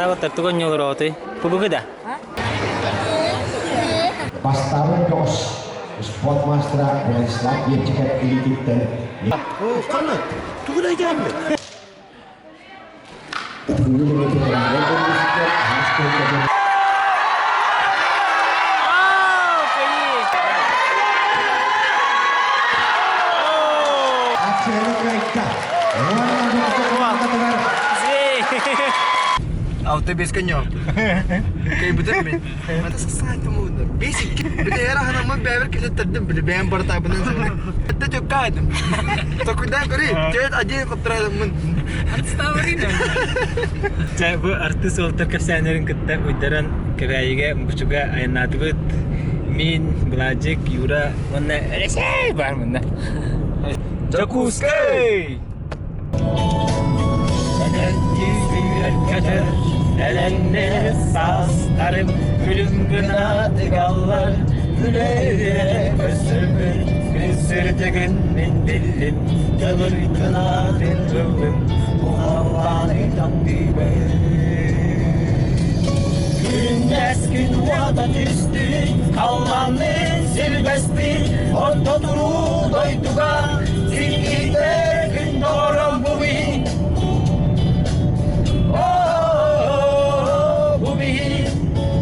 Табаттар тугу онньолороотуй? Пубугу да? Бастаабыт бөҕөс спорт маастара Владислав Лепчиков илиититтэн Ханна? Тугу да айтааммыт? Автобеска ньоо. Кайбытым мен. Бесик. Били аһанаммын бэйбэр кэлэттэрдим били бэйэм бартаабынан Этте төккаайдым. Токуйдаан көрүй, төрт один хоттураадыммын. Чэ, бу артыыс уолтар кэпсээннэрин кытта уйдаран Кэбээйигэ Мукучуга айаннаатыбыт. Мин, Былаадьык, Юра уонна Алексей баар мунна. Дьокуускай! Эдэрдии элэҥнэр саастарым күлүм гына тыгаллар күлэ-үөрэ көрсөрбүн күн сырдыгын мин биллим тылыр кынатын ыллым бу халлааны таптыыбын Күннэс күн уота түстүн халлаанныын силбэспит орто туруу дойдуга сиргитэр күн доҕором бу биһи Оо, бу биһи,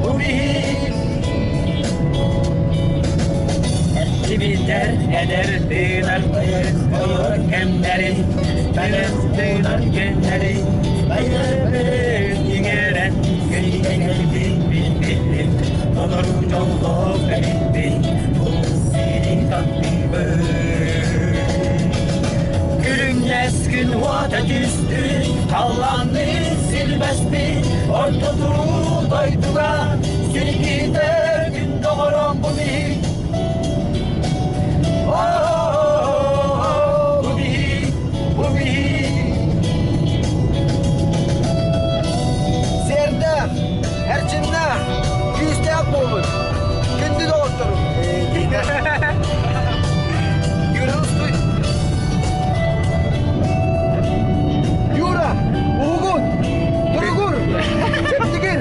бу биһи Эрчибитэр эдэр тыынар ойор кэмнэрин бэлэс тыынар күннэрин байырбын иҥэрэн күннэрбин билбитим толору дьоллоох эбиппин бу сирин таптыыбын Күлүҥнэс күн уота түстүн халлаанныын силбэспит орто туруу дойдуга сиргитэр күн доҕором бу биһик Оо, бу биһик, бу биһик Сиэрдээх, эрчимнээх, күүстээх буолун. Күндү доҕотторум. Юра, стой. Юра, уһугун, туругур, чэбдигир.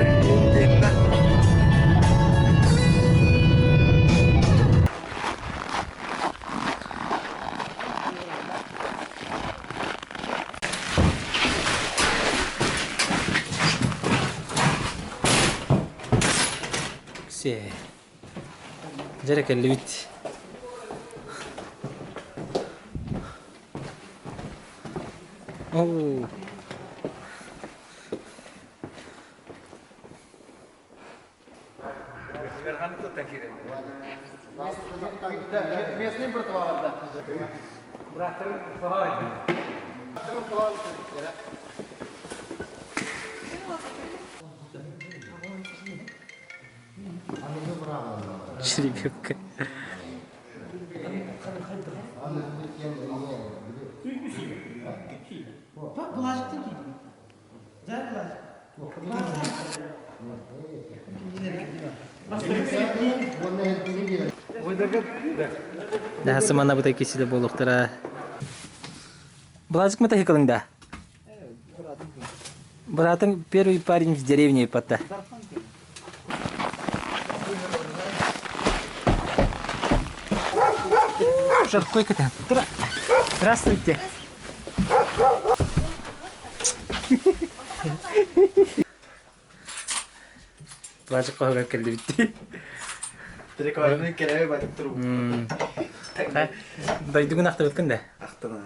Все. Дьэрэ кэллибит. Оу. Местный братва. Жеребьевка. Да, сымана бытай кисиле буолуохтара. Былазык мотоциклың да? Братың первый парень в деревне патта. Жаркой кота. Здравствуйте. Плажик хоһугар кэллибит. Трикольный кэлэби батып турбут. Дойдугун ахтыбыткын да? Ахтана.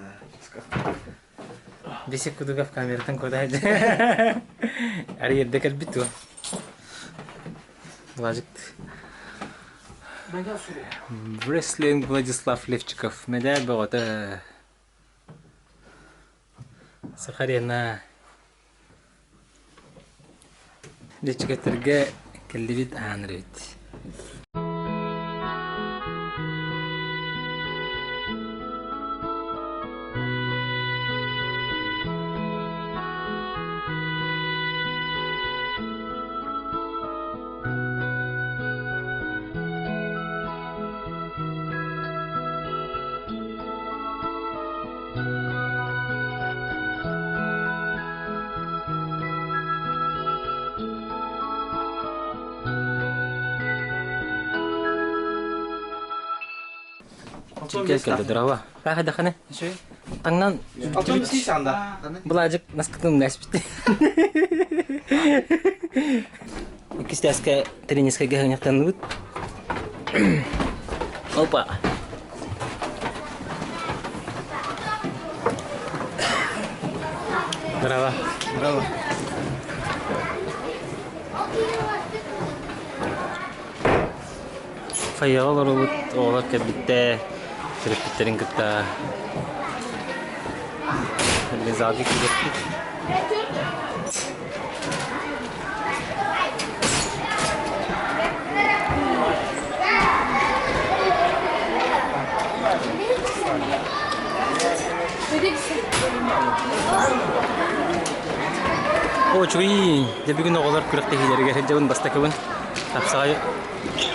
Бесик кудугов камератын куда Ари ерде кэлбит туо. Влажик. Рестлинг Владислав Левчиков. Медаль бөҕөтө. Сахарина. Лечикэтэргэ кэллибит ааныр эбит. Чүккэ кэлдэ дорова. Каха Таҥнан Былаажык наскытын умнаспит. Иккис тээскэ тренерскайга ханьахтанныбыт. Опа. Здорово. Здорово. Фойеҕа олоробут, оҕолор кэлбиттэр, төрөппүттэрин кытта залга киирбиппит. Оо, үчүгэй! Дьэ бүгүн оҕолор күрэхтэһиилэригэр сылдьабын бастакыбын. Тапсаҕай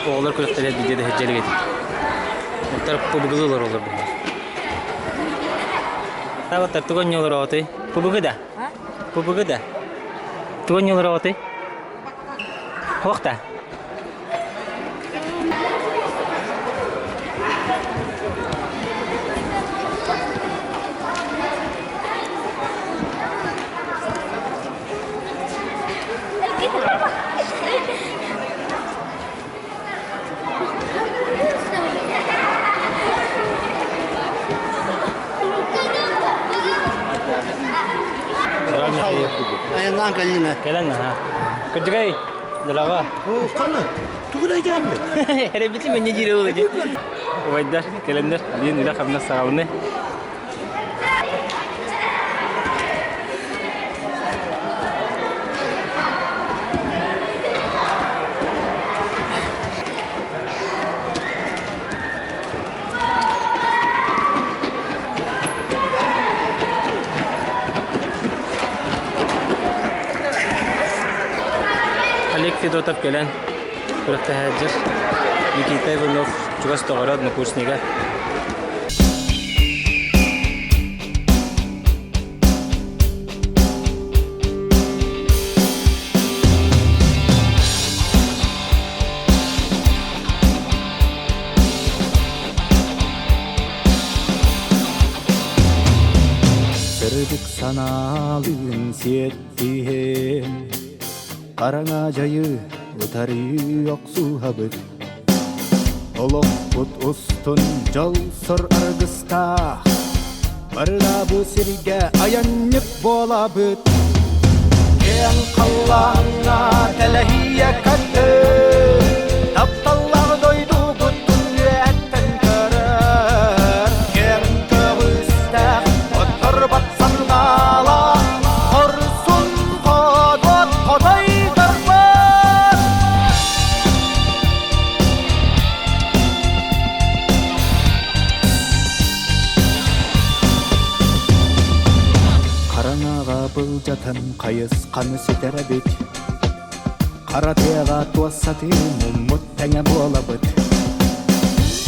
Оҕолор күрэхтэрэ биирдэ да сылдьа илик этим. Оттор пубгылы олороллор быһыылаах. Таабаттар тугу оонньуулар оҕотуй? Пубгы да? Пубгы да? Тугу оонньуулар оҕотуй? Хуох да? Айаннаан кэллиҥэ. Кэлэн аха. Кырдьыгай, дорого. Ханна? Тугу да дьааммыт? Эрэбити менне диир ол эти. Убайдар, кэлэннэр, диэн үлэ хамнас саҕаланы. Олег Федотов кэлэн күрэхтэһээччи Никита Иванов чугас доҕоро однокурснига. Сырдык санаалыын сиэттиһэн, хараҥа дьайы утарыы охсуһабыт. Олохпут устун дьол-сор аргыстаах, барыла бу сиргэ айанньыт буолабыт. Киэҥ халлааҥҥа тэлэһийэ көтөр, тапталлаах дойдубут үөһэттэн көрөр. Киэҥ көҕүстээх отторбот санаалаах, хорсун хоодуот хотойдорбут. Хараҥаҕа былдьатан хайысханы сүтэрэбит, хара тыаҕа туоссатыы муммут тэҥэ буолабыт.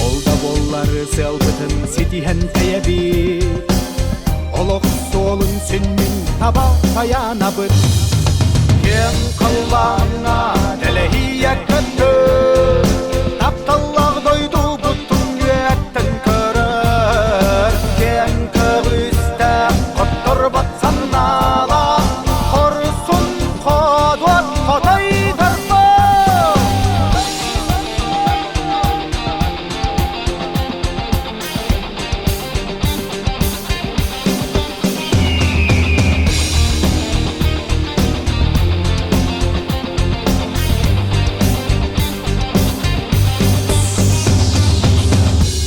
Ол да буоллар сыалбытын ситиһэн тэйэбит, олох суолун сүнньүн таба тайанабыт. Киэҥ халлааҥҥа тэлэһийэ көттөр, тапталлаах дойдубутун үөттэн көрөр. Киэҥ көҕүстээх хотторбот санаалаах, хорсун хоодуот хотойдорбут.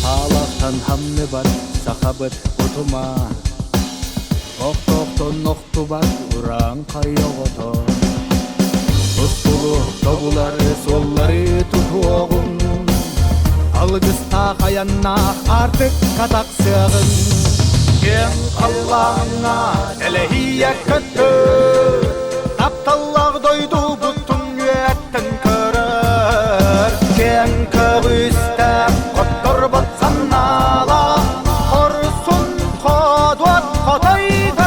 Хаалахтан хамныбат сахабыт утума, Охтоохтон охтубат урааҥхай оҕото. Тускулу тобулары суоллары тутуоҕуҥ, Алгыстаах айаннаах аартыкка тахсыаҕыҥ. Киэҥ халлааҥҥа тэлэһийэ көттөр, тапталлаах дойдубутун үөттэн көрөр. Киэҥ көҕүстээх хотторбот санаалаах, хорсун хоодуот хотойдорбут.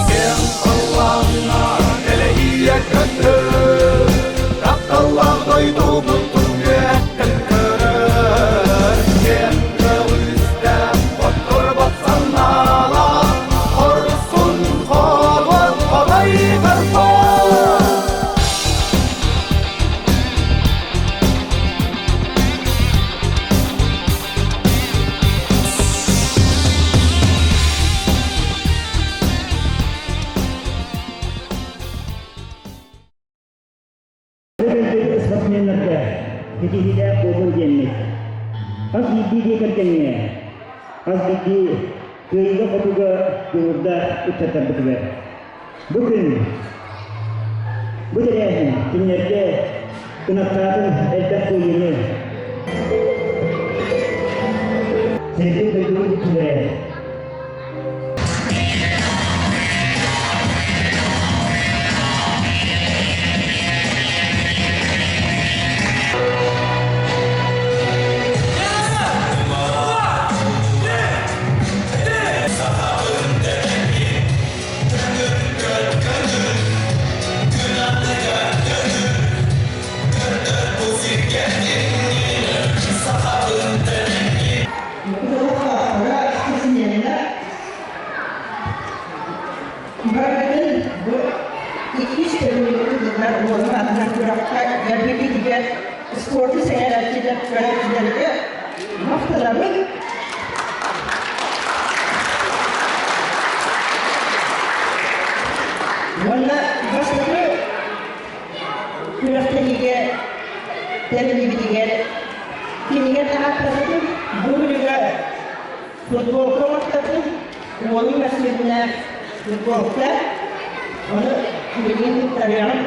Киэҥ халлааҥҥа тэлэһийэ көттөр, тапталлаах дойдубутун үөттэн көрөр. Киэҥ ситиһиилээх буоллун диэммит. Хас биирдии дьиэ кэргэҥҥэ, хас биирдии кыайыыга-хотууга дьулуурдаах ыччаттарбытыгар. Бу күн, бу тэрээһин кинилэргэ кынаттаатын элбэх кыайыыны, сирбит дойдубут иччилэрэ. Барытын бу иккис төгүлүн кытыллар уолун атынан күрэххэ көрбүтүгэр спорду сэҥээрээччилэр көрөөччүлэргэ махтанабын. Уонна бастакы күрэхтэһиигэ тэриллибитигэр кинигэ таһааттарбытын бу күнүгэ футболка оҥортортум, уолум мөссүөннээх футболка, ону билигин туттарыаҕым.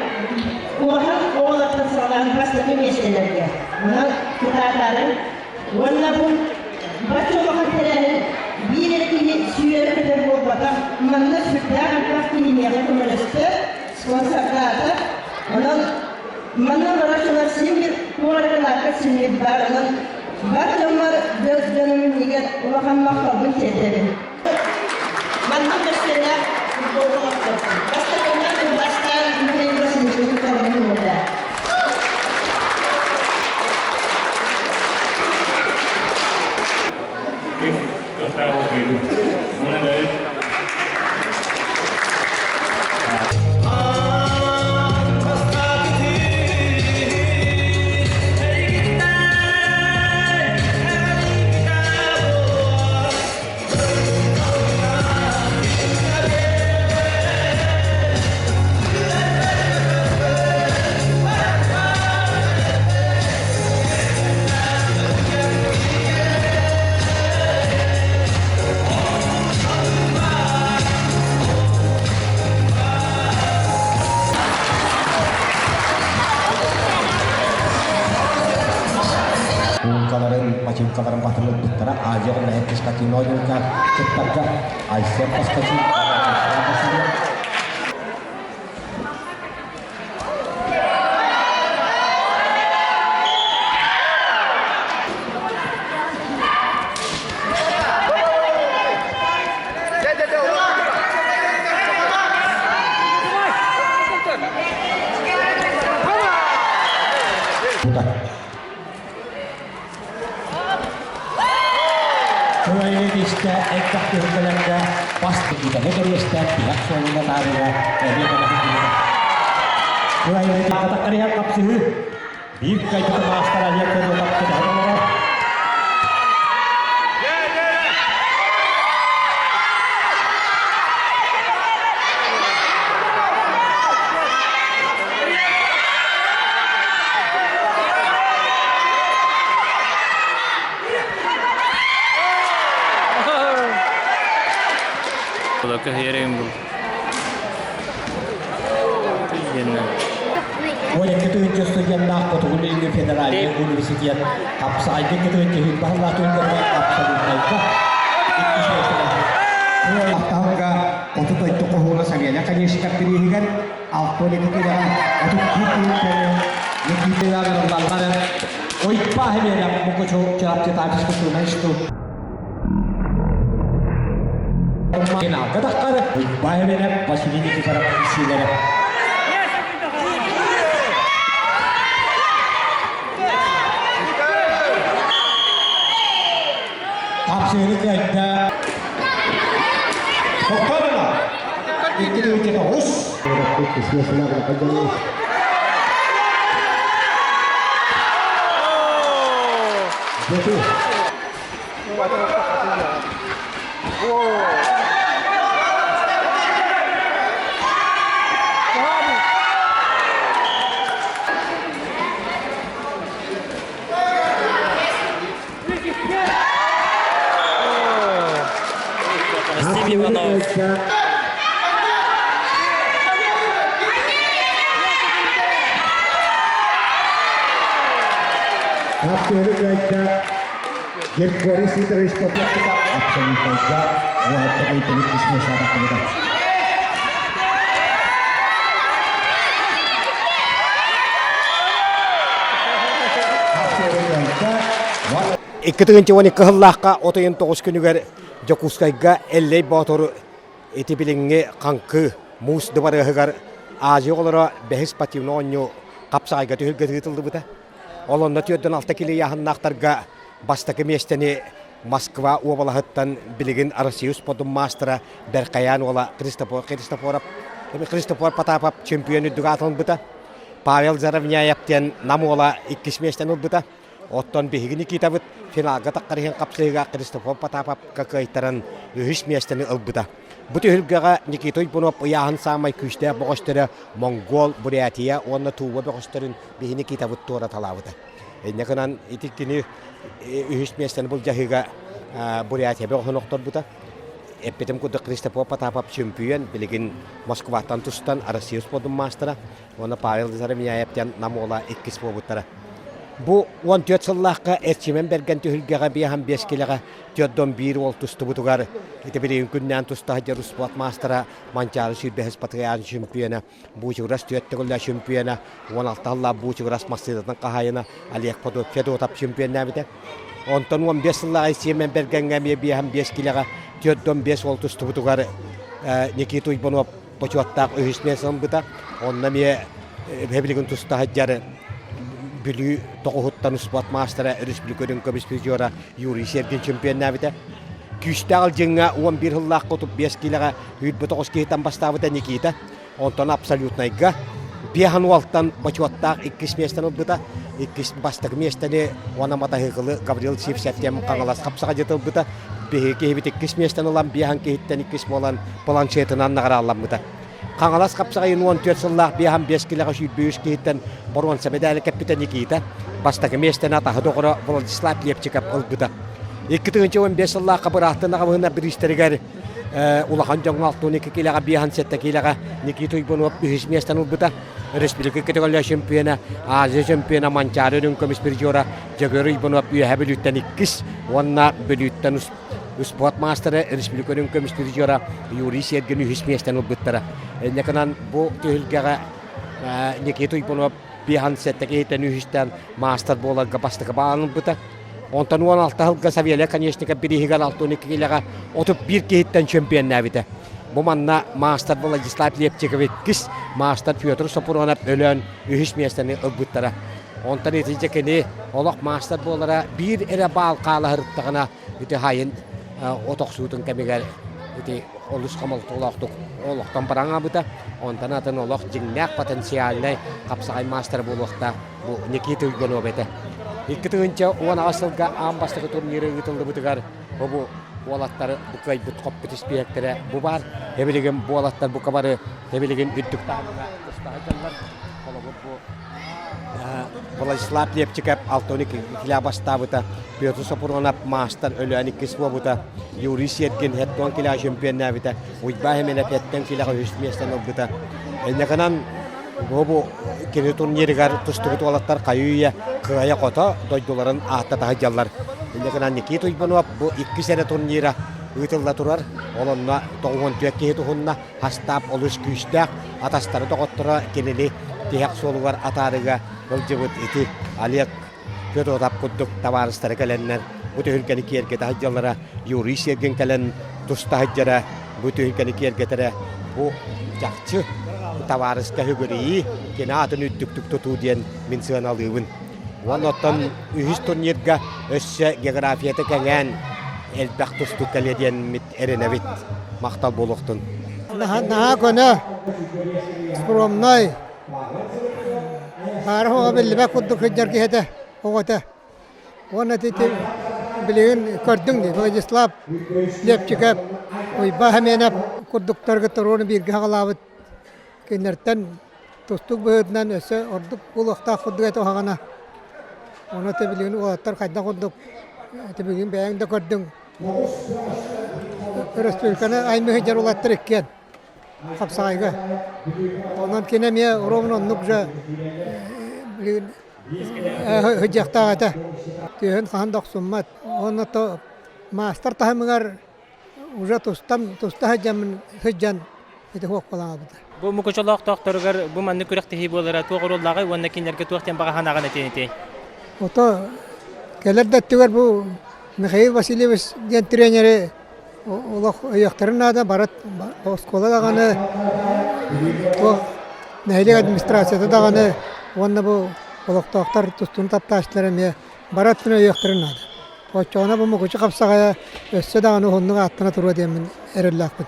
Улахан оҕолортон саҕалаан бастакы миэстэлэргэ. Онон кытаатаарыҥ. Уонна бу бачча улахан тэрээһин биир эрэ киһи сүүрэр-көтөр буолбатах, манна сүрдээх элбэх киһи миэхэ көмөлөстө, спонсордаата. Онон манна олорор син биир куоракалаахха син биир баар. Онон бар дьоммор, дьонум иннигэр улахан махталбын тиэрдэбин. Манна мөссүөннээх футболга олохтоохпун. Бастакынан бастаан Михаил Васильевичтыын талабын уоллаа. Куукаларын, бачыыҥкаларын батырыллыбыттара Азия оҕолоро спортивнай оонньууларга кыттарга Айсен Поскачин Кыайыы элбэх түһүлгэлэргэ бас билиитэни кэриэстээн тиһэх суолуна таарыйа эмиэ бэлэхтиир. Кыайыы катаккарыйан хапсыһыы биир кайбыты маастар Олег Федотов кэтэһэн олорор. Уон тыһыынча студеннаах Хотугу Илиҥҥи федеральнай университет хапсаҕайга кытыһынча сүүрбэ сыллаах абсолютнайга иккис миэстэлээх. Ахтаһыга хоту дойду хоһууна Савелий Конечников бирииһигэр 62 киилэҕэ 31 тыһыынчаны Никитина Гарлаллары Ойпа хэмиэнэ мукучу чырапчытаачыскы журналисту Финалга таххары Ойпа хэмиэнэ Василий Никифоров сиилэрэ. Тапсыыры кыайда. Тоқтадыма. 2 9. Хапсыһы кыайда Григорий Сидорович Попов абсолютнайга уһатта ыйтыбыт исмесаатахпыта. 2012 сыллаахха от ыйын 9 күнүгэр Дьокуускайга Эллэй Боотуру ити билиҥҥи хаҥкы муус дыбарыаһыгар Азия оҕолоро бэһис спортивнай оонньуу хапсаҕайга түһүлгэ ыытыллыбыта. Ол онно 46 кило ыйааһыннаахтарга бастакы миэстэни Москва уобалаһыттан билигин Россия спордун маастара Бэркайаан уола Христофор Христофоров Христофор Потапов чемпион үрдүк аатын ылбыта. Павел Заровняев диэн Нам уола иккис миэстэни ылбыта. Оттон биһиги Никитабыт финалга таххар иһин хапсыһыыга Христофор Потаповка кыайтаран үһүс миэстэни ылбыта. Бу түһүлгэҕэ Никита Уйбунов ыйааһын саамай күүстээх бөҕөстөрө Монгол, Бурятия уонна Тува бөҕөстөрүн биһи Никитабыт туораталаабыта. Инньэ гынан ити кини үһүс миэстэни былдьаһыыга Бурятия бөҕөһүн охторбута. Эппитим курдук Христофор Потапов чөмпүйүөн билигин Москваттан тустан Россия спордун маастара уонна Павел Заровняев диэн Нам уола иккис буолбуттара. Бу 14 сыллаахха Эрчимэн Бэргэн түһүлгэҕэ 55 килэҕэ 41 уол тустубутугар ити билигин күннээн туста сылдьар успуорт маастара Манчаары сүүрбэһис Патриарх чемпиона, Буучугурас түөрт төгүллээх чемпиона, 16 сыллаах Буучугурас массыынатын хаһаайына Олег Федотов чемпионнаабыта. Онтон 15 сыллаах Эрчимэн Бэргэҥҥэ эмиэ 55 килэҕэ 45 уол тустубутугар Никита Уйбанов бочуоттаах үһүс миэстэ ылбыта. Онно эмиэ билигин туста сылдьар Бүлүү тоҕуһуттан успуорт маастара өрөспүүбүлүкэ үрүҥ көмүс призера Юрий Сергин чемпионнаабыта. Күүстээх Алдьыҥҥа 11 сыллаах 35 киилэҕэ 29 киһиттэн бастаабыта Никита. Онтон абсолютнайга биэһэн уолтан бочуоттаах иккис миэстэни ылбыта. Иккис бастакы миэстэни уонна матаһыыкылы Гаврил Сивцев диэн Хаҥалас хапсаҕайдьыт ылбыта. Биһиги киһибит иккис миэстэни ылан биэһэн киһиттэн иккис буолан планшетынан наҕарааламмыта. Хаҥалас хапсаҕайын 14 сыллаах биэһэн биэс килэҕэ 103 киһиттэн боруонса мэдээли кэппитэ Никита. Бастакы миэстэни атаһы доҕоро Владислав Лепчиков ылбыта. 2015 сыллаахха бырааттын аҕабыһына бириистэригэр улахан дьоҥҥо 62 киилэҕэ 57 киилэҕэ Никита Уйбунов үһүс миэстэни ылбыта. Республика категория чемпиона, Азия чемпиона Манчаары үрүҥ көмүс призера Дьөгүөр Уйбунов Үөһэ Бүлүүттэн иккис уонна Бүлүүттэн спорт маастара республика үрүҥ көмүс призера Юрий Сергин үһүс миэстэни ылбыттара. Инньэ гынан бу түһүлгэҕэ Никита Уйбунов 57 киһиттэн үһүстэн маастар буоларга бастакы баалын ылбыта. Онтон 16 сылга Савелий Оконешников бирииһигэр 62 киилэҕэ 31 киһиттэн чемпионнаабыта. Бу манна маастар Владислав Лепчиков иккис, маастар Петр Сопрунов өлөөн үһүс миэстэни ылбыттара. Онтон итинчэ кини олох маастар буолара биир эрэ баал хаалаһырыттаҕына ити хайын от охсуутун кэмигэр ити олус хомолтолоохтук олохтон бараҥаабыта. Онтон атын олох дьиҥнээх потенциальнай хапсаҕай маастара буолуохтаах бу Никита Уйгунов этэ. 2018 сылга аан бастакы турниры ыытыллыбытыгар бу уолаттары бу кыайбыт хоппут испииһэктэрэ бу баар. Эбилигин бу уолаттар бука бары эбилигин үрдүк таһымҥа туста сылдьаллар. Холобур бу Владислав Лепчиков Алтони килэ бастаабыта, Петр Сопрунов маастар өлөөн иккис буолбута, Юрий Сергин хеттон килэ чемпионнаабыта, Уйбаа Хименов хеттен килэҕэ үһүс миэстэни ылбыта. Инньэ бу кини турнирыгар тустубут уолаттар хайыы-үйэ кыайа-хото дойдуларын ааттата сылдьаллар. Инньэ гынан Никита Уйбанов бу иккис эрэ турнира ыытылла турар. Ол онно 94 киһи туһунна. Хастаап олус күүстээх атастары доҕотторо кинини тиһэх суолугар атаарыга сылдьыбыт ити Олег Федотов курдук табаарыстара кэлэннэр бу түһүлгэни киэргэтэ сылдьаллара, Юрий Сергин кэлэн туста сылдьара, бу түһүлгэни киэргэтэрэ бу чахчы табаарыска үгүрүйии, кини аатын үрдүктүк тутуу диэн мин сыаналыыбын. Уонна оттон үһүс турнирга өссө географията кэҥээн элбэх тустуу кэлиэ диэммит эрэнэбит. Махтал буолуохтун. Наһаа көнө, скромнай, баара оҕо биллибэт курдук сылдьар киһи этэ, оҕо этэ. Уонна ити билигин көрдүҥ дии, Владислав Лепчиков, Уйбаа Хэмиэнэп курдуктарга туруору бииргэ хаҕалаабыт кинилэртэн тустуук быһыытынан өссө ордук буолуохтаах курдук этэ уһаҕана. Ону ити билигин уолаттар хайдах курдук ити билигин бэйэҥ да көрдүҥ өрөспүүбүлүкэни аймыы сылдьар уолаттар иккиэн хапсаҕайга. Онон кини эмиэ ровно оннук же билигин. Сылдьыахтаах этэ. Түөһүн хаһан да охсуммат. Уонна то маастар таһымыгар уже тустан туста сылдьаммын сылдьан ити суох буолан Бу Мукучу олохтоохторугар бу маннык күрэхтэһии буолара туох оруоллааҕый уонна кинилэргэ туох диэн баҕа санааҕын этиэн этэй? Ото кэлэр да өттүгэр бу Михаил Васильевич диэн тренери олох өйүөхтэрин наада барыт оскуола даҕаны туох нэһилиэк администрацията даҕаны уонна бу олохтоохтор тустууну таптааччылар эмиэ бары өттүнэн өйүөхтэрин наада. Оччоҕуна бу Мукучу хапсаҕайа өссө даҕаны уһуннук ааттана туруо диэммин эрэллээхпин.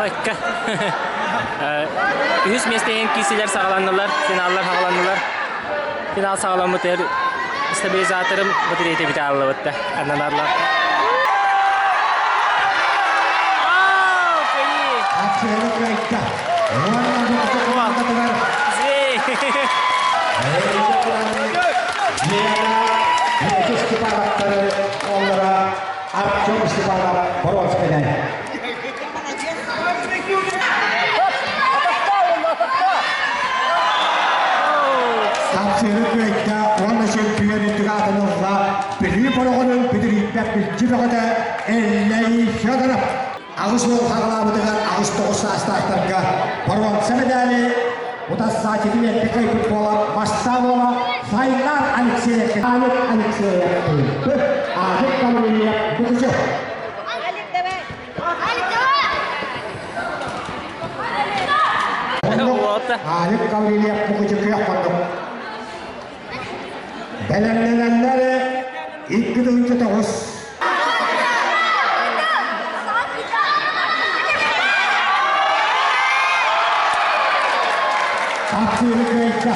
Айка. Үһүс миэстэһин киисилэр саҕаланнылар, финаллар саҕаланнылар. Финал саҕаламмытыгар стабилизаторым батареята бүтэ ааллыбытта. Аннанарлар. Акцияны кыайда. Уонна Мукучу командатыгар Лена Степановтары оллара Артем Степанов боруонса медаль. Хапсыыры кыайда уонна чемпион үрдүк аатын ылла Бүлүү бороҕонун бүдүрүйбэт бүлдьү бөҕөтө Эллэй Федоров. 80 хаҕылаабытыгар 89 саастаахтарга боруонса медали утассааччытын эрдэ кыайбыт буола Мастаа буола Сайнар Алексеев Алек Алексеев Аадык Гаврильев Букучев Алик Гаврильев Мукучу күөх хоннук. Бэлэмнэнэллэр 2 9. Хапсыыры кыайда.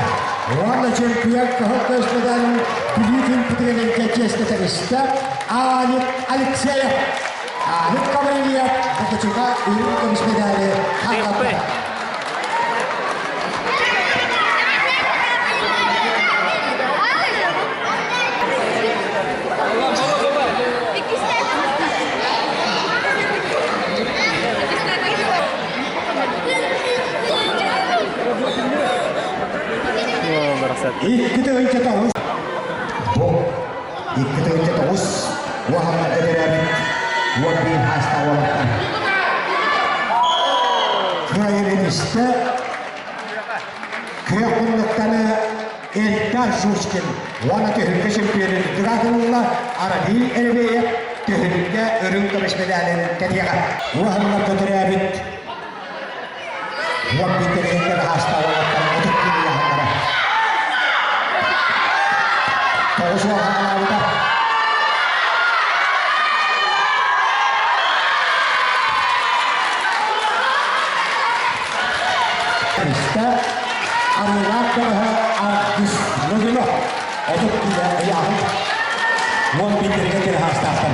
Уонна чемпион кыһыл көмүс медалын Бүлүү күн чиэскэ тигистэ Алик Алексеев. Алик Гаврильев Мукучуга үрүҥ көмүс медали хаалларда. 2 9. Бу 2 9 уоһаммарга төрөөбүт 11 хаастаах уолаттар. Кыайырын истэ күөх муннуктаны Эльдар Жучкин уонна түһүлгэ чемпионун үрдүк Арабий Эребеев түһүлгэ үрүҥ көмүс медалын кэтиэҕэ. Уоһаммарга төрөөбүт 11 тэрилтэ хаастаах уолаттар 30 күн ыйааһыннара. 9 уол хаалаабыта. Истэ Арыылаах көмөһө Аргыс Логинов 30 киилэ ыйааһын 11 тэрилтэ хаастаахтар.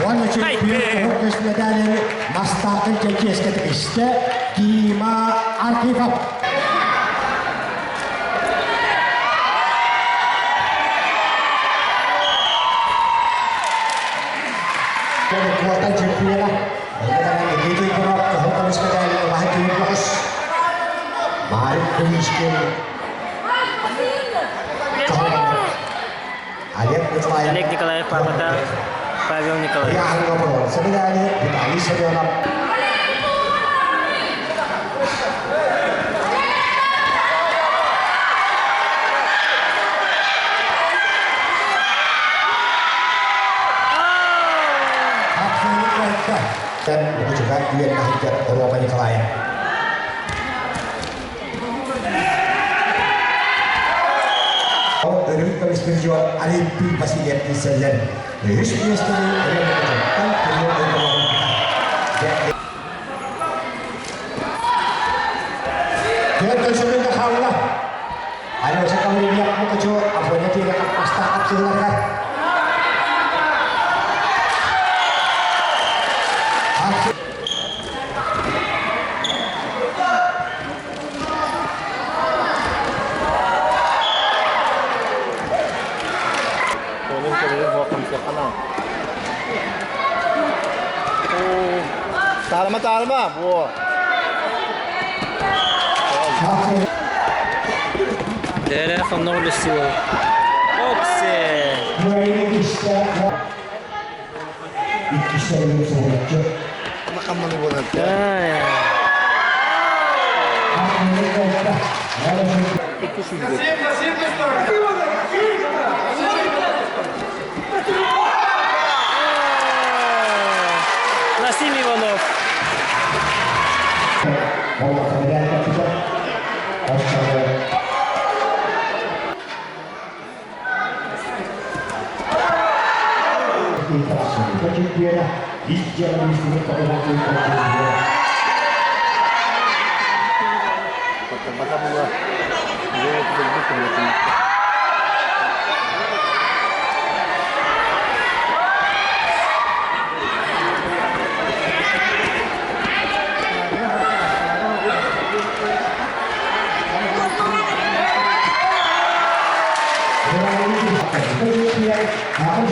Уонна чемпион көмүс медалин Мастаатын чэчиэскэ тигистэ Дима Архипов. Куотан чемпиона Дмитрий Куров кыһыл көмүс медалин ылаһын киһи көҕүс. Марик Куличкин Олег Николаев. Олег Николаев папата Павел Николаев. Ыйааһыҥҥа боруонса медали Виталий Семенов. Мукучуга үөрэнэ сылдьар Рома Николаев. Өрүн көмүс призер Олимпий Васильев киирсэллэр. Үһүс миэстэни Өрүн Мукучуттан Кирилл Егоров Түөрт сөкүндэ хаалла. Алеша Гаврильев Мукучу Афоня Терехов бастаах хапсыһыыларыгар. Onun көмүлүн. Таарыма, таарыма, буо. Дээрэ хонноҕу үлэстиэ. Оксе! Хамманы буолар. Насим Иванов.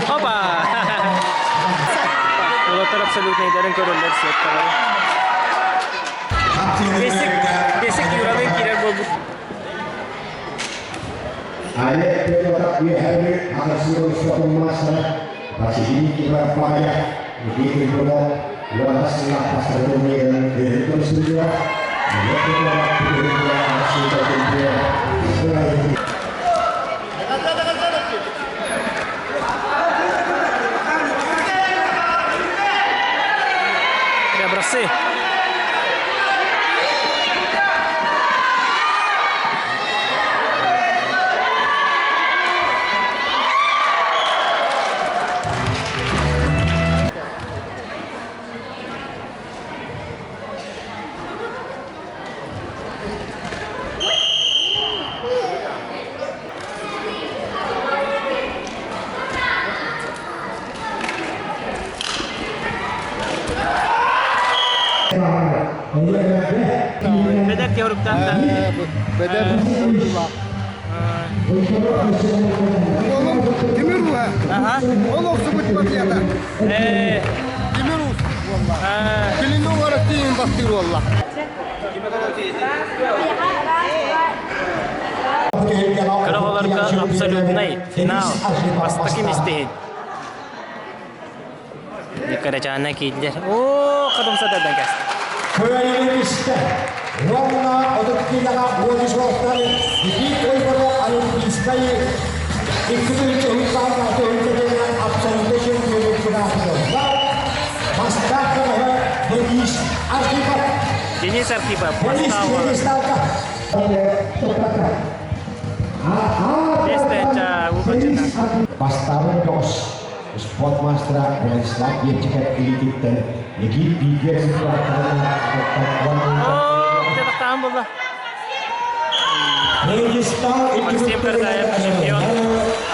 Опа! Уолаттар абсолютнайдарын көрөллөр сыатталары. Бесик, бесик Юралыын киирэр буолбут. Олег Петров үөһээҥҥи Арассыыйа маастара Василий Иванов Дмитрий Петров уонна сыллаах бастакы турнирын өрүт көрсүллүө. Олег Петров Петров Арассыыйа чемпиона. Образцы. Бэдэр теоруктан да. Бэдэр Oğlum Demir bu. Ол охсубут батыята. Demir уус буолла. Кинини олорор тиийин бастыыр буолла. Кыра абсолютный финал. Бастакы мистиһин. Декорачаана киирдер. Оо, кадымса дадан кэс. Көйүлүстэ. Уонна 30 килоҕа 13 уолаттар Никит Ойборо Олимпийскай 2 тыһыынча үһүс абсолютный чемпионы финалга. Бастаах Денис Архипов. Денис Архипов. Денис Бастаах. Бестенча Ухачына. Бастабын тоғыз спорт мастера Владислав Евчиков илиититтэн Никит Бигер Оо, где-то было. Максим Кардаев, чемпион.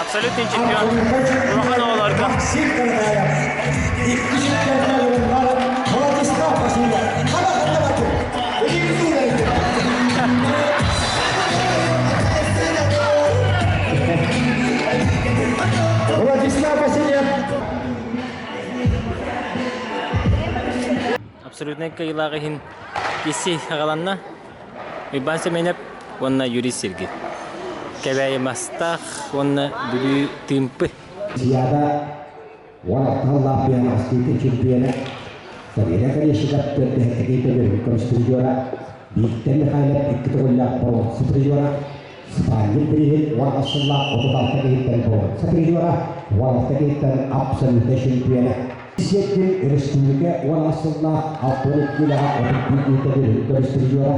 Абсолютный чемпион. Улахан оҕолорго. Максим Кардаев. Икки чемпионнар Владислав Васильев. Хана хана. Владислав Васильев. Абсолютный кыайыылааҕы иһин киси аҕаланна. Иван Семенов уонна Юрий Сергей. Кэбээйи Мастаах уонна Бүлүү Тыымпы. Зияда 16 лаппиян астыты чемпиона Савелия Корешников төрдөһөттөкей төбөрүн көмүс призера Виктор Михайлов икки төгүллээх боруонса призера Спальник приһин 16 сыллаах 36 киһиттэн боруонса призера 16 киһиттэн абсолютный чемпиона Сиэттин республика 16 сыллаах 62 килоҕа 31 төбөрүн көмүс призера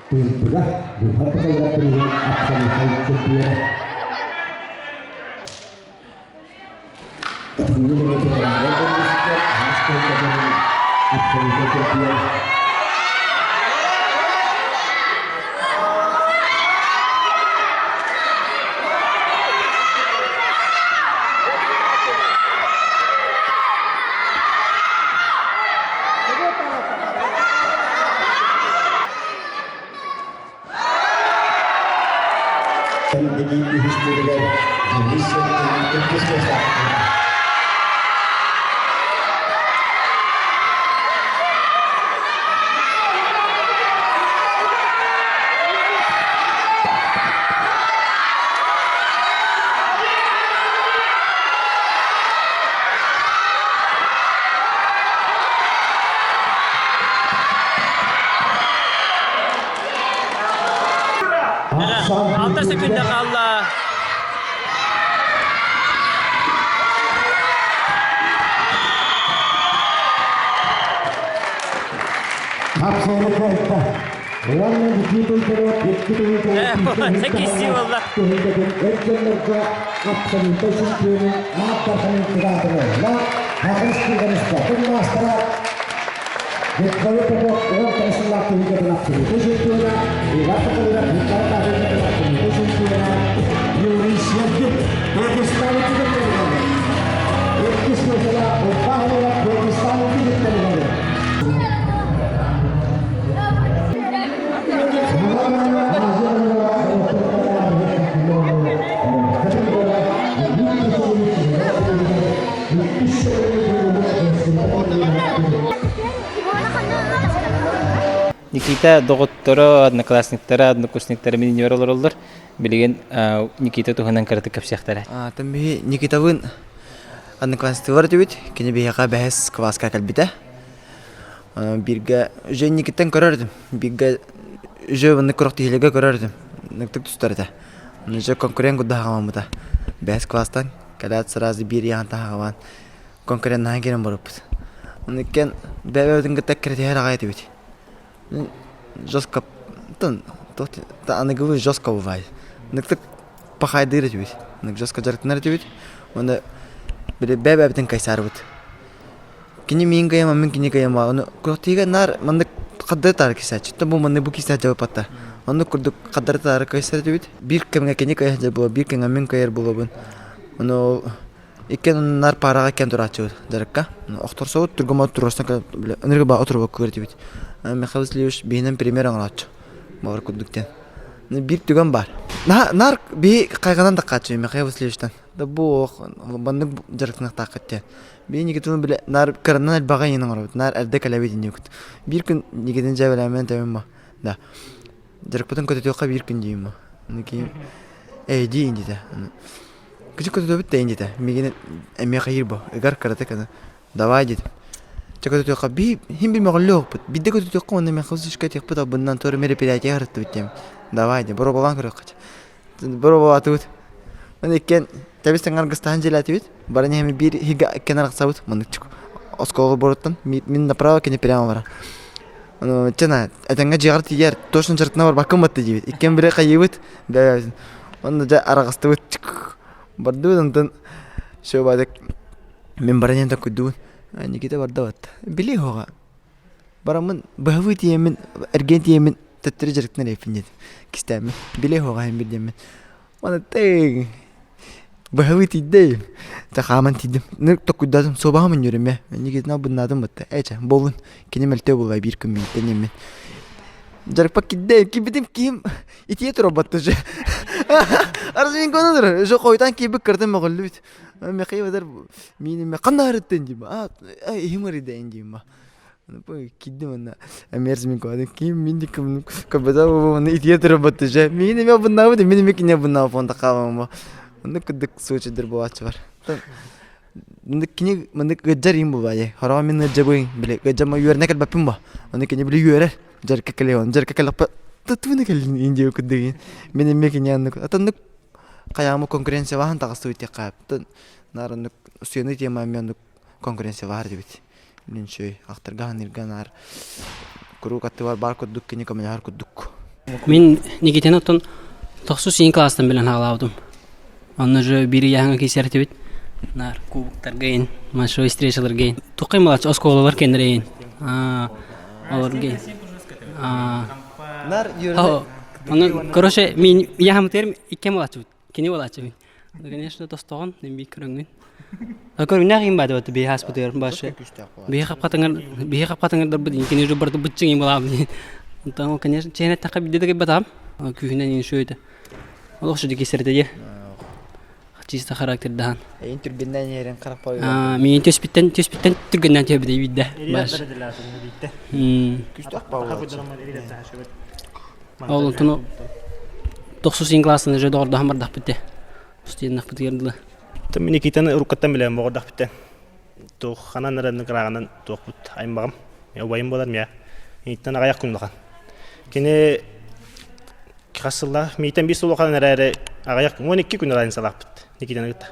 Тыымпыга Духар Петровна приһин абсолютный чемпиона Абсолютный чемпион. күүрдэтии үһүс туругар Денис Сергеевич иккис миэстэҕэ. Алта секунда хаалла. Кисси буолла. Никита доҕотторо, одноклассниктара, однокурсниктара миниор олороллор. Билигин Никита туһунан кыратык кэпсиэхтэрэ. Тан биһи Никитабын одноклассниктар этибит. Кини биһиэхэ бэһис кылааска кэлбитэ. Бииргэ уже Никиттан көрөр этим. Бииргэ уже маннык күрэхтэһиилэргэ көрөр этим. Ныктык тустар этэ. Уже конкурент курдук хааммыта. Бэһис класстан кэлээт сразу биир ыйаан таһаҕалаан конкуреннаһан киирэн барбыппыт. Ону иккиэн бэйэ-бэйэбитин кытта эккирэтиһэр аҕай этибит. Жестко аныгылыы жестко бывает. Ныктык пахайдыыр этибит. Жестко дьарыктанар этибит. Уонна били бэйэ-бэйэбитин кайсаарбыт. Кини миин кыйама, мин кини кыйама. Ону күрэхтэһиигэ наар маннык хардары таары кисээччи. Бу маннык бу кисээччи дьабыппатта. Оннук курдук хардары таары кыйсар этибит. Биир кэмҥэ кини кыйа сылдьар буолар, биир кэмҥэ мин кыайар буолабын. Ону иккиэн наар паараҕа иккиэн турааччыбыт дьарыкка. Охторсобут, түргэн туруорсан ынырык баа отурбакка этибит. Михаил Васильевич биһинэн пример оҥорооччу. Баҕар курдук диэн. Биир түгэн баар. Наар биһи хайҕанан да хааччы Михаил Васильевичтан. Да бу маннык дьарыктаныахтааххыт диэн. Биир Никитаны билэ наар кыранан элбэҕи иҥин оҥоробут, наар эрдэ кэлэбит иннибит. Биир күн Никитаны дьээбэлээмэн тэбим ма. Да. Дьарыкпытын көтүтүөххэ биир күн диим ма. Киһим ээ дии диэтэ. Кычык көтүтөбүт да диэтэ. Мигин эмиэ хайыыр бо. Ыгар кыратык аны. Давай диэтим. Чэ көтүтүөххэ би хим бир мөҕүллүө Биирдэ көтүтүөххэ уонна мен хылсышка этиэхпит албыннан туора мероприятие харыттыбыт диэм. Давай диэ боруобалаан көрүөххэ. Боруобалаатыбыт. Мин иккиэн тэбис-тэҥ аргыстаһан дьиэлээтибит. Баран иһэн биир иһигэ иккиэн арахсабыт. Маннык оскуола боруттан мин направо кини прямо барар. Чена этэҥҥэ дьиэҕэр тиийэр точно дьарыктана барбаккын батта диибит. Иккиэн бире хайыыбыт. Онно дьэ араҕастыбыт. Бардыбыт онтон все баадык мин баран иһэн токкуйдубун. Никита барда батта. Били хоҕа. Бараммын быһабыы тиийэммин, эргийэн тиийэммин төттөрү дьарыктанар эбиппин диэтим. Кистээммин. Билиэ суоҕа иһин биир диэммин. Уонна тыҥ быһабыы тиийдэ Чэ хааман тиийдим. Ну токуйдаатым суобаһым өнньүөрүм ээ. Никитин албыннаатым батта. Ээ чэ буоллун. Кини мөлтөө буолла биир күн бииртэн диэммин. Дьарыкпар киирдэ. Киирбитим киһим итийэ турар батта уже. Арзинконы турар. Уже хойутаан киирбит кыратын мөҕүллүбүт. Михаил этэр миин ханна арыттын диим. А иһим арыйда диим. Киирдим онно эмиэрс мин куадым ким мин диким кабада онно итие турабат же мин эме буннаабыт мин эме кине буннаабыт фонда хаалам онно кырдык случайдар буолааччы бар мындык кини мындык ыджар им булбаайы хороҕо мин ыджабын били ыджама үөрэнэ кэлбэппин бо ону кини били үөрэр жарка кэлион жарка кэлэппэ татуна кэлин индия кырдыгын мин эме кини аннык атаннык хайаамы конкуренциялаһан таҕыстыбыт диэххэ наар оннук сыаны тема эмиэ оннук конкуренциялаһар дибит Мин үчүгэй ахтарга саныырга наар куруук аттыбар баар курдук кини көмөлөһөр курдук. Мин Никитин оттон тохсус иин класстан билэн хаалаабытым. Онно же биир ыйааһыҥа киирсэр этибит. Наар кубоктарга иин, большой встречаларга иин. Туххай малач оскуолалар кэннэрэ иин. Олорго иин. Нар юрны Ону, короче, мин ыйааһымытыгар икки малачыбыт. Кини буолааччыбын. Конечно, тостоҕон, би көрөҥҥүн. Көрүҥнээх иин баады баты биһи ааспытыгар башы. Биһи хапхатыҥар биһи хапхатыҥардарбыт кини уже барыта быччыҥ иин булаабын. Онтон ол, конечно, чээнэ тахха бидде да кэлбэтаҕым. Күүһүнэн иин шөйдө. Олох шуди кисерде дии. Чисто характердахан. Эйин түргеннен иһэрин хараппа. Миин түспүттэн түспүттэн түргеннен түһэбит бидде. Баш. Ол онтон тохсус классын уже доҕордоһон бардахпыт те. Устиеннахпытыгар дылы. Мин Никитаны уруккаттан билэм боҕордохпүттэн. Туох ханан эрэ кырааҕынан туохпут аймаҕым. Убайым буолар мия. Мииттэн аҕыйах күн улахан. Кини хас сыллаах миитэн биир сыл улахан эрээри аҕыйах 12 күн разницалаахпыт Никитаны кытта.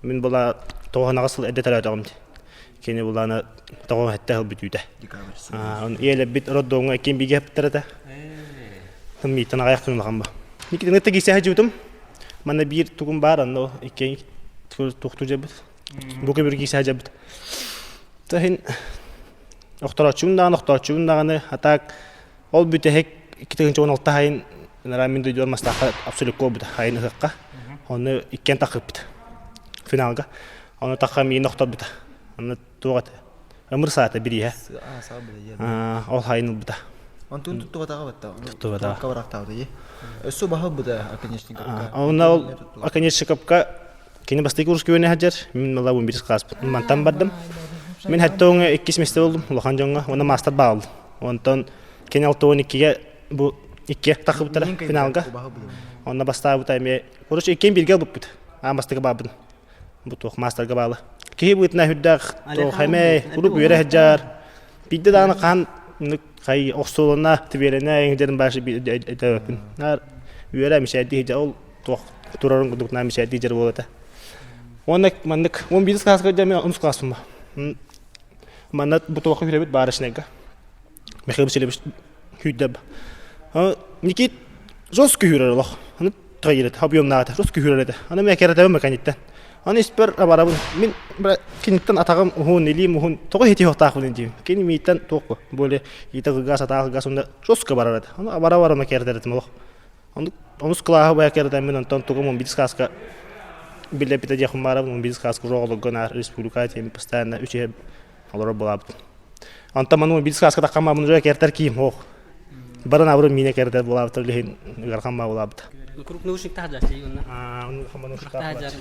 Мин була тоҕоһонаҕа сыл эрдэ төрөөтөҕүм дии. Кини булаана тоҕо сэттэ сыл бүтүүтэ. Ийэлэрбит роддомҥа иккиэн бииргэ эппиттэр этэ. Мииттэн аҕыйах күн улахан ба. Никитаны кытта киирсэ сылдьыбытым. Манна биир тугум баар, онно иккиэн туохтуу дьэбит. Бу көбүр киирсэ сылдьабыт. Таһин охторооччубун даҕаны, охтооччубун даҕаны, а так ол бүтэһик 2016 сайын мин дойдубар Мастаахха абсолютка буолбута сайын ыһыахха. Ону иккиэн таххыппыт финалга. Ону тахха миин охторбута. Аны туох этэ? Ымыр саата бирииһэ. Ол хайын ылбыта. Онтун туттубатаҕа батта. Туттубатаҕа. Кабарахтаабыта дии. Өссө баһылбыта оконечниковка. Онно ол оконечниковка кини бастакы курс күөнэ сылдьар. Мин мала 11 класспын. Мантан бардым. Мин хэтте оҥо иккис месте болдум улахан дьоҥҥо. Уонна маастар баалдым. Онтон кини 6-12-ге бу икки тахыбыттара финалга. Онно бастаабыта эмиэ. Короче, иккиэн бииргэ ылбыппыт. Аан бастакы баабын. Бу туох маастарга баалы. Киһи быытына үрдээх туох эмэ куруук үөрэ сылдьар. Биирдэ даҕаны хаан хай охсуолана тибиэлэнэ эҥдэрин башы өйдөөбөппүн. Наар үөрэ мичээрдии сылдьар ол туох турарын курдук наар мичээрдии сылдьар буолата. Уонна маннык 11 класска дьэ мен 10 класспын ба. Манна бу туохха үрэбит барышнайга. Михаил Васильевич Күүрдэ. Никит жестко күүрэр олох. Аны тайыр этэ, объемнаата, жестко күүрэр этэ. Аны мен кэрэтэбин меканиттен. Аны испэр абарабын. Мин киниттен атаҕым уһун, илиим уһун, тоҕо хити хоттаахпын диим. Кини мииттен туох более иитэ кылгас, атаҕа кылгас, онно жестко барар этэ. Аны абара-абара макердер этим олох. Онус кылааһы бая кэрэтэммин онтон тугум он бирис класска билэппитэ диэхпин баарабын, он бирис класска уже оҕолорго наар республика тиэми постоянно үчүгэй олорор буолаабыт. Онтон ману бир сказка таххамма уже кертер киим ох. Баран абыры мине кертер буолаабыт билиһин ыгархамма буолаабыт. Круг наушник тахажар онна. Аа, onu хамма наушник тахажар.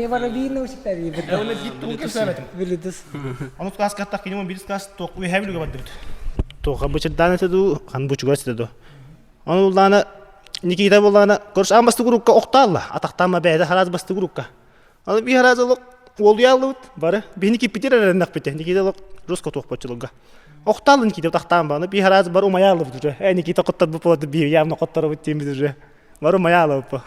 Бара бир наушник тар Оны бит тугу кепсәбәтим. Билидис. Onu сказка тах кинем бир сказ тоқ уй хэбилге бардыбыт. Тоқа бычырдан этеду, хан бучуга этеду. Оны буллаана Никита буллаана короче амбасты группка оқтаалла. Атақтама бәйді хараз басты группка. Аны би хараз олох уолуйааллыбыт бары. Биһини киппитир эрэннэхпит. Никита олох руско туохпоччулуга. Охтаалын Никита тахтаан баны би хараз бар умайааллыбыт уже. Э Никита коттор болот би явно котторобут тиэмбит уже. Бар умайааллыбыт.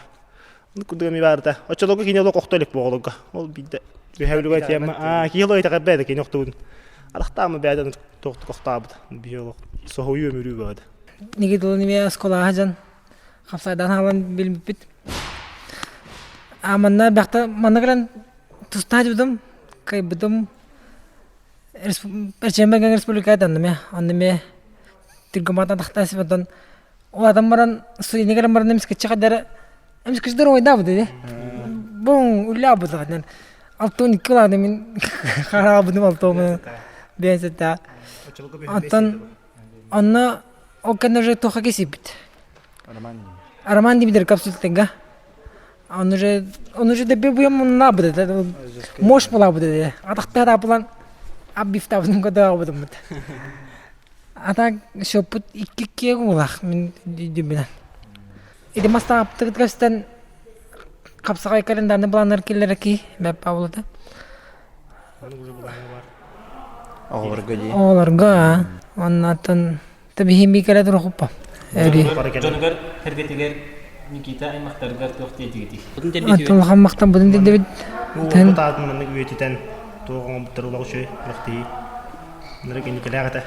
Оны курдуга ми барда. Очолого кини олох охто илик боголуга. Ол бидде биһэбилуга тиэмма. Аа киһи олох итэҕэббээдэ кини охтубун. Арахтаама бээдэн туохтук охтаабыт. Би олох соһуйуу өмүрүү баады. Никита неме осколаха жан хапсайдан хаалан билбиппит. А манна бэхтэ манна кэлэн тустаах дьыбытым, кайбытым Эрчимбэргэн республика онно онно эмиэ Тыргыматан тахтаасып онтон улаатан баран студентка кэлэн баран эмискэччи хайдара эмискэччи доруобайдаабыт ини буҥ үллээбит аҕатынан 62 улаатан мин хараабытым алтуомун биэсэтэ оттон Онно ол кэннэ уже туохха кисийбит. Роман Дмитриевич капсултыга. Он уже он уже дэбби буйам муннаабыт этэ. Мощь булаабыт этэ. Атахтар апылан аббифтаабытын көтөҕөбүтүммүт. А так счеппут икки киэг улах мин дүйбүнэн. Ити мастаабытыгыт көстөн хапсаҕай календарны былааннар киллэрэ ки бэп Павлота. Оҕолорго дии. Оҕолорго оннооттон табиһин кэлэ турухуппа. Эри. Дьонугар кэргэтигэр Никита аймахтарыгар туох диэтигитий? Оттон улахан махтан будун дедебит. Бу таатын маннык үйэтитэн туох оҥорбуттар улах үчүгэй улах тиһии. Нырык инникилээх этэ.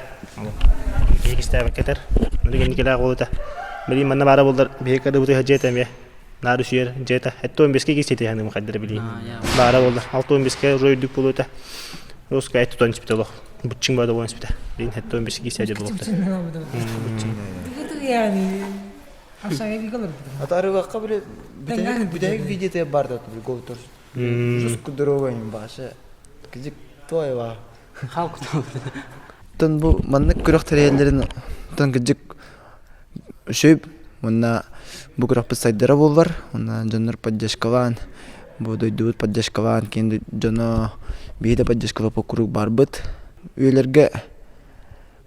Киһи кистээбэккэ этэр. Нырык инникилээх уол этэ. Билигин манна баара буоллар биһиги кырдыбытыга дьиэ эмиэ наар үсүйэр дьиэтэ. Эттуон беске кисти ханым хайдара билии. Баара буоллар. Алтуон беске уже үрдүк буолуо этэ. Русская тутан испитэ олох. Буччуҥ бада буолан испитэ. Билигин эттуон беске кисти буолуохта. Атарыбакка бile бүтэһик видеота бар да голтор. Жестко здоровый башы. Кизик той Халк Тон бу маннык күрэх тэрийэллэрин тон кырдьык сөп. Уонна бу күрэхпит сайдара буоллар, уонна дьоннор поддержкалаан, бу дойдубут поддержкалаан, киин дьоно биһи да поддержкалаппыт куруук барбыт. Үйэлэргэ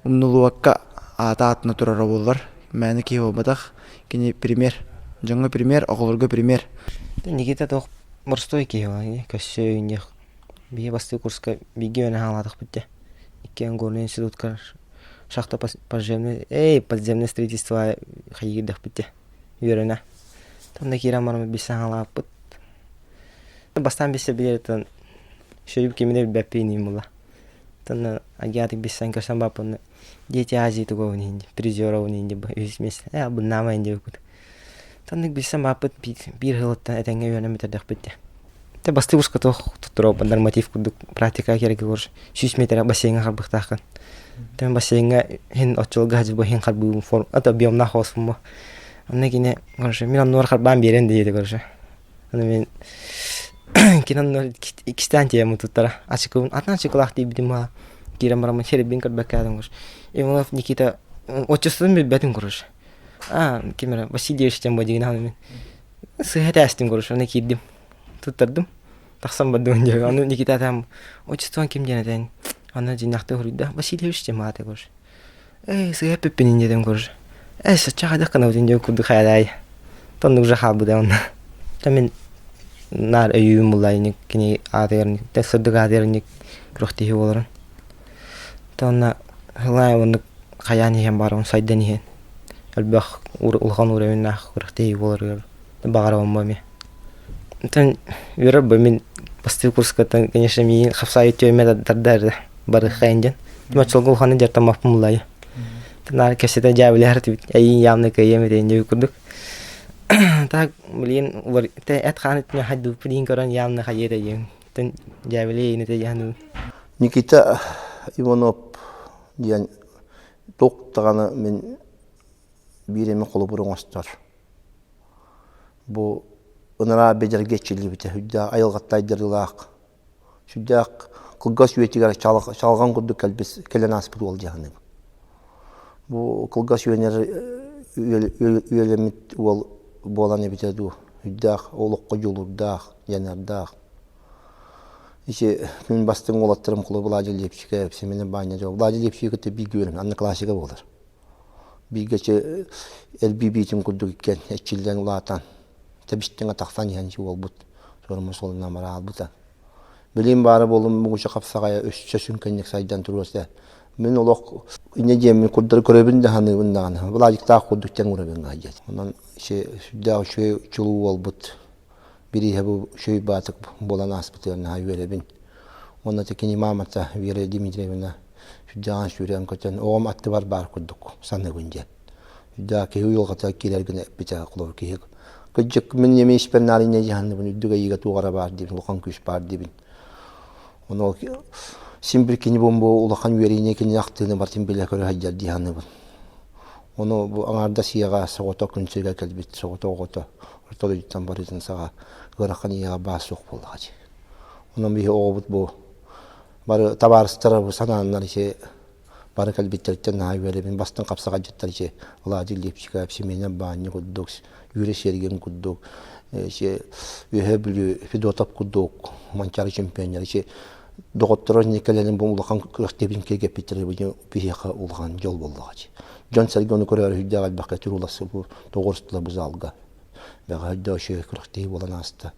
умнулубакка аата аатына турара буоллар, мээнэ киһи буолбатах. Кини пример, дьоҥҥо пример, оҕолорго пример. Никита туох боростуой киһи буолан көрсө үүнньэх биһи бастыы курска бииргэ үөрэнэ хаалаатахпыт дьэ. Иккиэн горный институтка шахта подземный эй подземное строительство хайыырдахпыт дьэ үөрэнэ. Тонна киирэн баран билсэн хаалааппыт. Бастаан билсэ билэртэн шөйүп кимин билбэппин иин була. Тонна агиатык билсэн көрсөн баппын Дети Азии тугугун иһин призеровун иһин үһүс миэстэ ээ буннаама иһин диэбиппит. Таннык билсэн бааппыт биир сылыттан этэҥҥэ үөрэнэн бүтэрдэхпит дии. Тэ бастыы курска туох туттуруоппун норматив курдук практика кэргэ курс 100 метр бассейҥа харбыахтааххын. Тэн бассейҥа хин оччолго хадьыбы хин харбыыбын форм это объемнаах ооспумму. Онно кини короче мин оннугар харбаан биэрэн диэти короче. Аны мин кини онно иккистээн тиийэммин туттара. Ачыкыбын атын ачыкылаах тиийбитим баа. Киирэн бараммын сирэйбин көрбөккө аатым короче. Иванов Никита отчествотун билбэтим короче. А, ким эрэ Васильевич диэн бодигин мин. Сыһа этээстим короче, аны киирдим. Туттардым. Тахсан бардым диэн. Аны Никита там отчествон ким диэн этэн. Аны дьиннэхтэ хоруйда. Васильевич диэн маата короче. Эй, сыһа эппиппин диэтим короче. Эй, сачча хайдах гынабытын диэн курдук хайадай. Тоннук уже хаалбыта онно. Та мин наар өйүүм булла кини аатыгар сырдык аатыгар күрэхтэһии буоларын. Тонна хылай оннук хайаан иһэн баран сайдан иһэн элбэх улахан уровеннаах күрэхтэһии буоларыгар баҕарабын бу эмиэ. Оттон үөрэр бу мин бастакы курскаттан конечно миигин хапсаайы түөмэ тардар барыаххайын диэн. Оччолорго улаханнык дьарыктаммаппын буллаайы. Наар кэпсэтэ дьээбэлэһэр этибит. Эйиин явно кыайыам этэ диэбит курдук. Так, блин, эт хаан өттүнэн хайдыбыппын иһин көрөн явно хайыа этэ диэн. Дьээбэлиэ этэ диэн Никита Иванов диэн туох даҕаны мин биир эмэ холобур оҥостор. Бу ынараа бэдэргэ эрчиллибитэ сүрдээх айылҕаттай дьарыылаах, сүрдээх кылгас үйэтигэр чалҕан курдук кэлбит кэлэн ааспыт уол дьаһаныбын. Бу кылгас үйэнэр үөлэммит уол буолан эбитэ дуу, сүрдээх олоххо дьулуурдаах, дьаныардаах. Ити мин бастыҥ уолаттарым Кулу Владимир Лепчиков, Семен Баанньа Владимир Лепчиги кытта бииргэ үөрэнэн, анна классика буолар. Бииргэ элбии биитин курдук иккиэн эрчиллэн улаатан, тэбистиҥэ тахсан иһэн уолбут суорума суолунан бараалбыта. Билим баара буолум муҥуча хапсаҕайа өссө сүҥкэнник сайдан туруо этэ. Мин олох инньэ диэммин курдары көрөбүн да саныыбын даҕаны. Владиктаах курдук тэҥ урэбин диэн. Онон сүрдээх үчүгэй чулуу уолбут бирииһэ бу үчүгэй баатык буолан ааспытыгар наһаа үөрэбин. Уонна кини маамата Вера Дмитриевна сүрдээҕин сүүрэн-көтөн оҕом аттыбар баар курдук саныыбын диэн. Сүрдээх киһи уйулҕата киирэр гына эппитэ холобур киһи кырдьык мин эмиэ испэр наар инньэ дьаһанныбын үрдүк айыыга туох эрэ баар диибин улахан күүс баар диибин. Ону син бир кини бу улахан үөрүүнү кини ахтыыны барытын билэ көрө сылдьар дии саныыбын. Ону бу аҥаардас ийэҕэ соҕотох күн сиригэр кэлбит соҕотох оҕото орто дойдуттан барыытын саҕа ыарахан ийэҕэ баас суох буоллаҕа дии. Онон биһи оҕобут бу бары табаарыстара бу санааннар ити бары кэлбиттэриттэн наһаа үөрэбин бастыҥ хапсаҕайдьыттар ити Владимир Лепчиков, Семенов Баанньа курдук, Юрий Сергин курдук, ити Үөһээ Бүлүү Федотов курдук Манчаары чемпионнар ити доҕотторо кэлэн бу улахан күрэхтэһиибин киэргэппиттэрэ биһиэхэ улахан дьол буоллаҕа дии. Дьон-сэргэ ону көрөөрү сүрдээх элбэххэ турууласта бу тоҕуорустулар бу залга. Бэҕэһээ үчүгэй күрэхтэһии буолан ааста.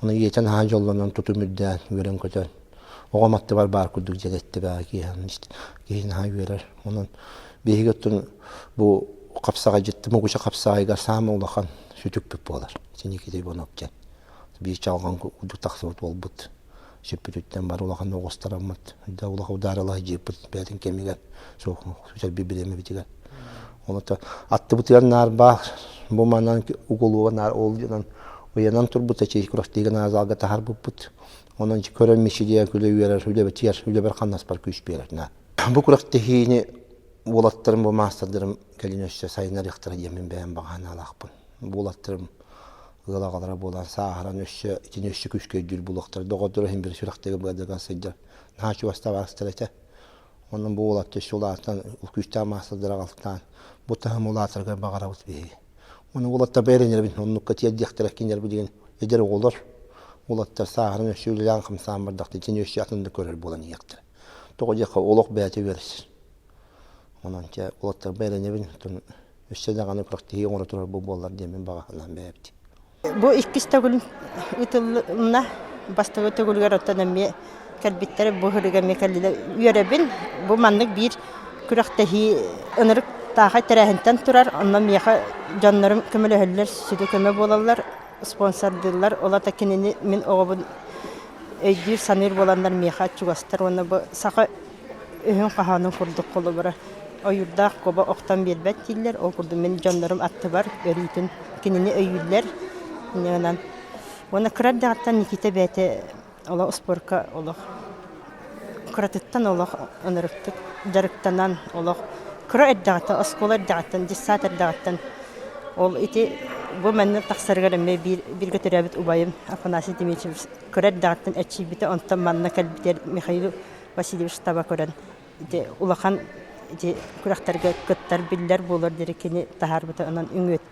Ону ийэтэ наһаа дьоллонон тутум үрдээн, үөрэн-көтөн оҕом аттыбар баар курдук дьиэлэттэ бэҕэ киэһэ киһи наһаа үөрэр. Онон биһиги оттон бу хапсаҕайдьытты мугуча хапсаҕайыгар саамай улахан сүтүкпүт буолар. Синикитэй Иванов диэн. Биир чалҕан курдук тахсыбыт буолбут. Сүппүтүттэн бары улахан оҕустараммыт, да улахан ударалаах дьиэппит бэйэтин кэмигэр суох сүтэрбит бириэмэбитигэр. Оното аттыбытыгар наар баар бу манан уголуга наар ол дьонон уйанан турбута чэй күрэхтиигэ наар залга таһарбыппыт. Онон көрөн мичилийэн күлэ үөрэр үлэбитигэр үлэбэр хамнаспар күүс биэрэр наар. Бу күрэхтэһиини уолаттарым бу маастардарым кэлин өссө сайыннарыахтара диэн мин бэйэм баҕа санаалаахпын. Бу уолаттарым ыал аҕалара буолан сааһыран өссө итини өссө күүскэ өйдүүр буолуохтара. Доҕордоро иһин бир сүрэхтэгэ быадаган сылдьар наһаа чугас табаарыстар этэ. Онон бу уолаттар өссө улаатан күүстээх маастардара аҕалтаан бу таһым улаатарыгар баҕарабыт биһиги. Оны уолаттар бэйэринэрбин оннукка тиэрдиэхтэрэ кинилэр билигин эдэр оҕолор уолаттар сааһыран өссө үлэлээн хамсаан бардахтар итини өссө атын да көрөр буолан иһиэхтэрэ. Тоҕо диэххэ олох бэйэтэ үөрсэр. Онон чэ уолаттар бэйэринэбин өссө даҕаны күрэхтэһии оҥоро турар бу буоллар диэммин баҕа санаам бэйэбит. Бу иккис төгүл ыытылынна. Бастакы төгүлүгэр оттон эмиэ кэлбиттэр, бу ыһырыга эмиэ кэллилэр. Үөрэбин. Бу маннык биир күрэхтэһии ынырык таахай тэрээһинтэн турар. Онно миэхэ дьоннорум көмөлөһөллөр, сүдү көмө буолаллар, спонсордыыллар. Ол ата кинини мин оҕобун өйдүүр, саныыр буоланнар миэхэ чугастар уонна бу саха өһүн хаһаанын курдук холобура ойуурдаах куба охтон биэрбэт дииллэр. Ол курдук мин дьоннорум аттыбар өрүүтүн кинини өйүүллэр. Инньэ Уонна кыра эрдэҕиттэн Никита бэйэтэ олох спорка олох кыратыттан олох ынырыктык дьарыктанан олох кыра эрдэҕиттэн оскуола эрдэҕиттэн детсад эрдэҕиттэн ол ити бу манна тахсарыгар эмиэ биир бииргэ төрөөбүт убайым Афанасий Дмитриевич кыра эрдэҕиттэн эрчийбитэ онтон манна кэлбитигэр Михаил Васильевич таба көрөн ити улахан ити күрэхтэргэ кыттар биллэр буолар диэри кини таһаарбыта онон үҥүөт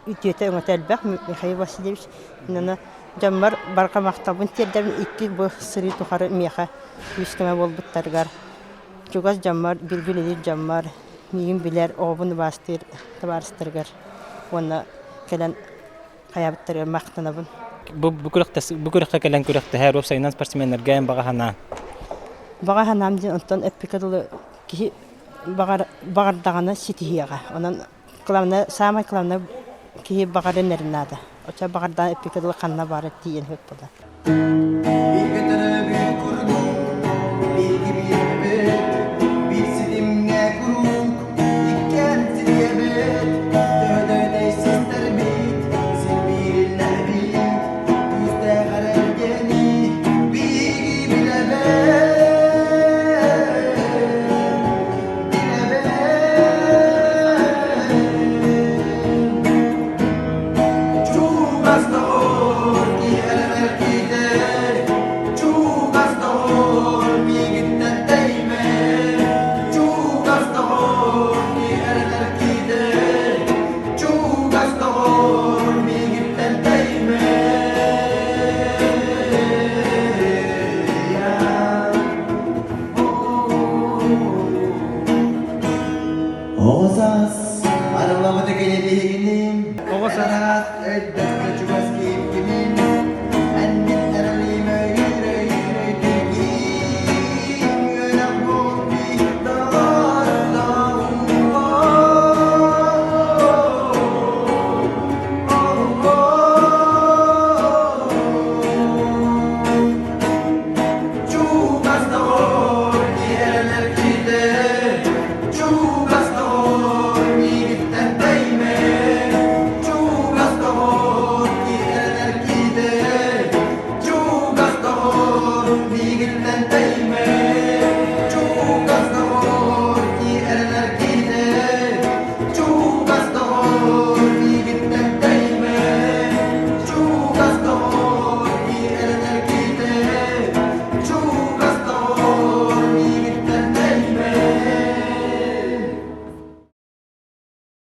үтүөтэ өҥөтө элбэх Михаил Васильевич инньэ дьоммор барҕа махталбын тиэрдэбин икки бу сырыы тухары миэхэ күүс-көмө буолбуттарыгар чугас дьоммор бииргэ үлэлиир дьоммор миигин билэр оҕобун убаастыыр табаарыстарыгар уонна кэлэн хайаабыттарыгар махтанабын. Бу бу күрэххэ кэлэн күрэхтэһэр уопсайынан спортсменнарга эн баҕа санаан? Баҕа санаам диэн онтон эппикэ дылы киһи баҕар баҕардаҕына ситиһиэҕэ. Онон главное самое главное киһи баҕарын эрэ наада. Оччо баҕардаан эппикэ дылы ханна баара тиийэн сөп буолар.